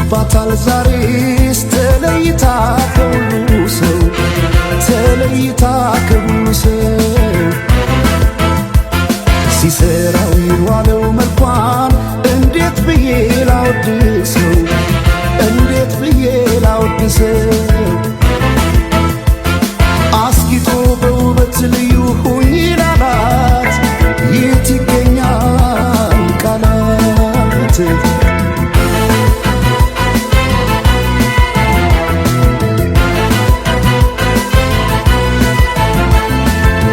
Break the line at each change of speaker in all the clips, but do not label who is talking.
ያምርባታል ዛሬስ ተለይታ ከሁሉ ሰው፣ ተለይታ ከሁሉ ሰው። ሲሰራው የዋለው መልኳን እንዴት ብዬ ላወድሰው፣ እንዴት ብዬ ላወድሰው? አስጊጦ በውበት ልዩ ሁኚ ላላት የት ይገኛል ቃላት?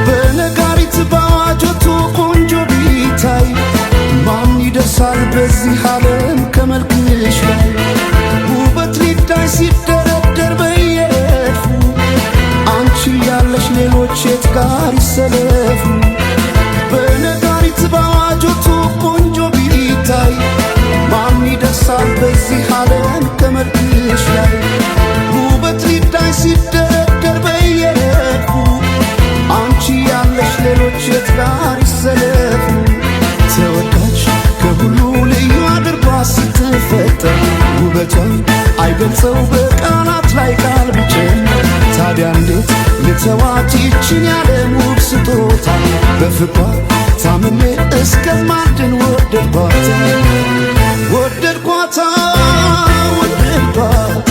በነጋሪት በአዋጅ ወጥቶ ቆንጆ ቢታይ ማን ይደርሳል በዚህ ዓለም ከመልክሽ ላይ? ውበት ሊዳኝ ሲደረደር በየረድፉ አንቺ ያለሽ ሌሎች የት ጋር ይሰለፉ? በነጋሪት በአዋጅ ወጥቶ ቆንጆ ቢታይ ማን ይደርሳል በዚህ ዓለም ከመልክሽ ላይ? ውበት ሊዳኝ ሲደረደር በየረድፉ አንቺ ያለሽ ሌሎች የት ጋር ይሰለፉ? ተወዳጅ ከሁሉ ልዩ አድርጓ ስትፈጠር ውበቷን አይገልጸው በቃላት ላይ ቃል ቢጨምር። ታዲያ እንዴት ልተዋት ይችን ያለም ውብ ስጦታ? በፍቅሯ ታምሜ እስከማድን ወደድኳት፣ ወደድኳታ፣ ወደድኳት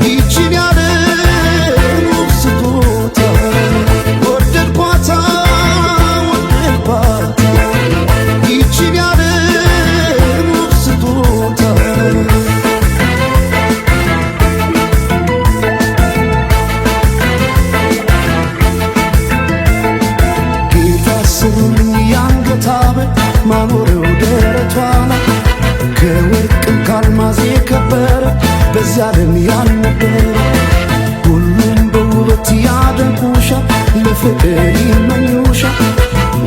ይችን ያለም ውብ ስጦታ። ወደድኳታ፣ ወደድኳት ይችን ያለም ውብ ስጦታ። ጌታ ስሩልኝ የአንገት ሐብል ማኖሪያው ደረቷ ላይ፣ ከወርቅም ካልማዝ የከበረ በዚያ ዓለም ያልነበረ። ሁሉም በውበት ያደንቁሻል፣ ለፍቅር ይመኙሻል።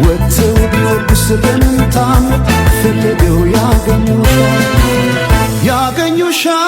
ወጥተው ቢወርዱስ በምን ታምር ፈልገው ያገኙሻል፣ ያገኙሻል።